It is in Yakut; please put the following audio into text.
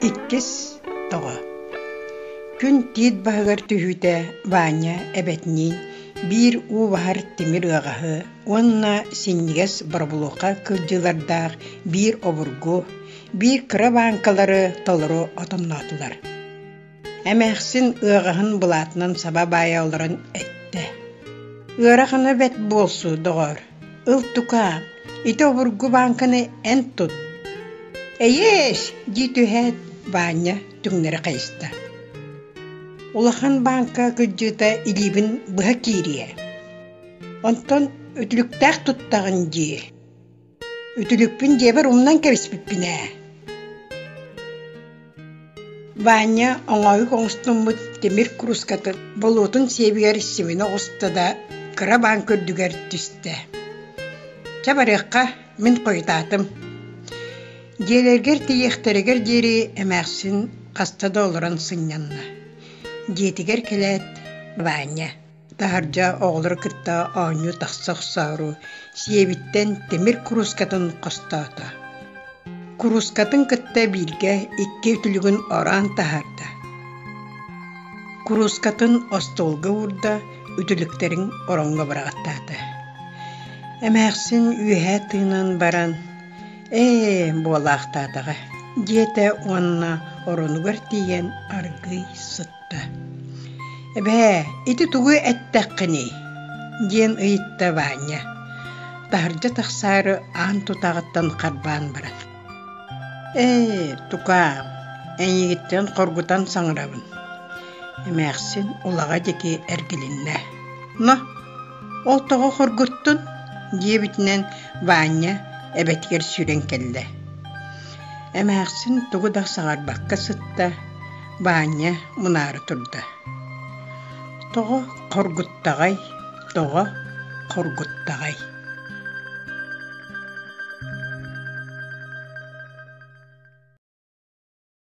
Иккис тоҕо? Күн тиит баһыгар түһүүтэ Ваня эбэтиниин биир уу баһар тимир ыаҕаһы уонна синньигэс боробулуоха кылдьыылардаах биир обургу, биир кыра бааҥкалары толору отонноотулар. Эмээхсин ыаҕаһын былаатынан саба баайа олорон эттэ: «Ыарахана бэрт буолсу, доҕоор, ыл тукаа, ити обургу бааҥканы эн тут». «Эйиэс!» дии түһээт, Баанньа түҥнэри хайыста. «Улахан бааҥка кырдьыыта илиибин быһа киириэ. Онтон үтүлүктээх туттаҕын дии. Үтүлүкпүн дьиэбэр умнан кэбиспиппин ээ». Ваня оҥоойук оҥостуммут тимир куруускатын болуотун сиэбигэр симинэ оҕуста да кыра бааҥка үрдүгэр түстэ. «Чэ барыахха, мин хойутаатым». Дьиэлэригэр тиийиэхтэригэр диэри эмээхсин хаста да олорон сынньанна. Дьиэтигэр кэлээт Ваня Таһырдьа оҕолору кытта оонньуу тахса охсоору сиэбиттэн тимир куруускатын хостоото. Куруускатын кытта бииргэ икки үтүлүгүн ороон таһаарда. Куруускатын остуолга уурда, үтүлүктэрин ороҥҥо быраҕаттаата. Эмээхсин үөһэ тыынан баран «Ээ, буолаахтаатаҕа» диэтэ уонна оронугар тиийэн аргыый сытта. «Эбээ, ити тугу эттэххиний?» диэн ыйытта Ваня, таһырдьа тахсаары аан тутаҕыттан харбаан баран. «Ээ, тукаам, эйигиттэн хоргутан саҥарабын» эмээхсин улаҕа диэки эргилиннэ. «Но, ол тоҕо хоргуттун?» диэбитинэн Ваня эбэтигэр сүүрэн кэллэ. Эмээхсин тугу да саҥарбакка сытта, Баанньа мунаара турда: «Тоҕо хоргуттаҕай, тоҕо хоргуттаҕай?»